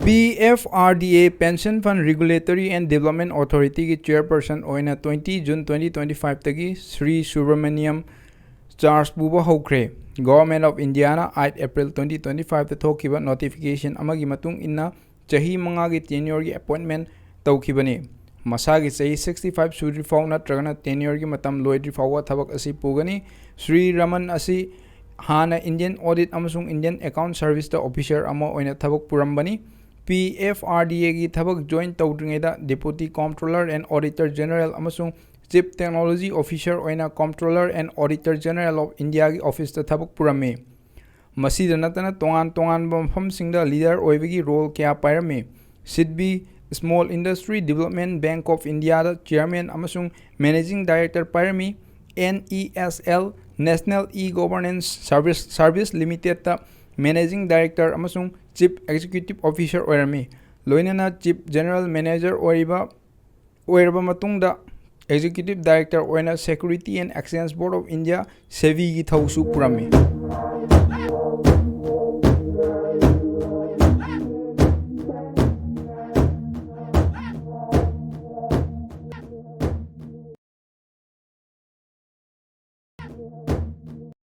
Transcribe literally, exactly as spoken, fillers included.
P F R D A Pension Fund Regulatory and Development Authority ꯒꯤ chairperson ꯑꯣꯏꯅ twenty June twenty twenty five ꯇꯒꯤ Shri Subramaniam charge ꯄꯨꯕ ꯍꯧꯈ꯭ꯔꯦ꯫ Government of India ꯅ eight April twenty twenty five ꯇ ꯊꯣꯛꯈꯤꯕ notification ꯑꯃꯒꯤ ꯃꯇꯨꯡ ꯏꯟꯅ ꯆꯍꯤ ꯃꯉꯥꯒꯤ tenure ꯒꯤ appointment ꯇꯧꯈꯤꯕꯅꯤ꯫ ꯃꯁꯥꯒꯤ ꯆꯍꯤ sixty five ꯁꯨꯗ꯭ꯔꯤ ꯐꯥꯎ ꯅꯠꯇ꯭ꯔꯒꯅ tenure ꯒꯤ ꯃꯇꯝ ꯂꯣꯏꯗ꯭ꯔꯤ ꯐꯥꯎꯕ ꯊꯕꯛ ꯑꯁꯤ ꯄꯨꯒꯅꯤ꯫ ꯁ꯭ꯔꯤ ꯔꯃꯟ ꯑꯁꯤ ꯍꯥꯟꯅ Indian Audit ꯑꯃꯁꯨꯡ Indian Account Service ꯇ officer ꯑꯃ ꯑꯣꯏꯅ ꯊꯕꯛ ꯄꯨꯔꯝꯕꯅꯤ꯫ P F R D A ꯒꯤ ꯊꯕꯛ join ꯇꯧꯗ꯭ꯔꯤꯉꯩꯗ Deputy Comptroller and Auditor General ꯑꯃꯁꯨꯡ Chief Technology Officer ꯑꯣꯏꯅ Comptroller and Auditor General of India ꯒꯤ office ꯇ ꯊꯕꯛ ꯄꯨꯔꯝꯃꯤ꯫ ꯃꯁꯤꯗ ꯅꯠꯇꯅ ꯇꯣꯉꯥꯟ ꯇꯣꯉꯥꯟꯕ ꯃꯐꯝꯁꯤꯡꯗ leader ꯑꯣꯏꯕꯒꯤ role ꯀꯌꯥ ꯄꯥꯏꯔꯝꯃꯤ꯫ ꯁꯤꯗꯕꯤ Small Industry Development Bank of India the chairman ꯑꯃꯁꯨꯡ managing director ꯄꯥꯏꯔꯝꯃꯤ꯫ N E S L National E-Governance Service, Service Limited ꯇ managing director ꯑꯃꯁꯨꯡ Chief Executive Officer ꯑꯣꯏꯔꯝꯃꯤ꯫ ꯂꯣꯏꯅꯅ Chief General Manager ꯑꯣꯏꯔꯤꯕ, ꯑꯣꯏꯔꯕ ꯃꯇꯨꯡꯗ Executive Director ꯑꯣꯏꯅ Security and Exchange Board of India, ꯁꯦꯕꯤꯒꯤ ꯊꯧꯁꯨ ꯄꯨꯔꯝꯃꯤ꯫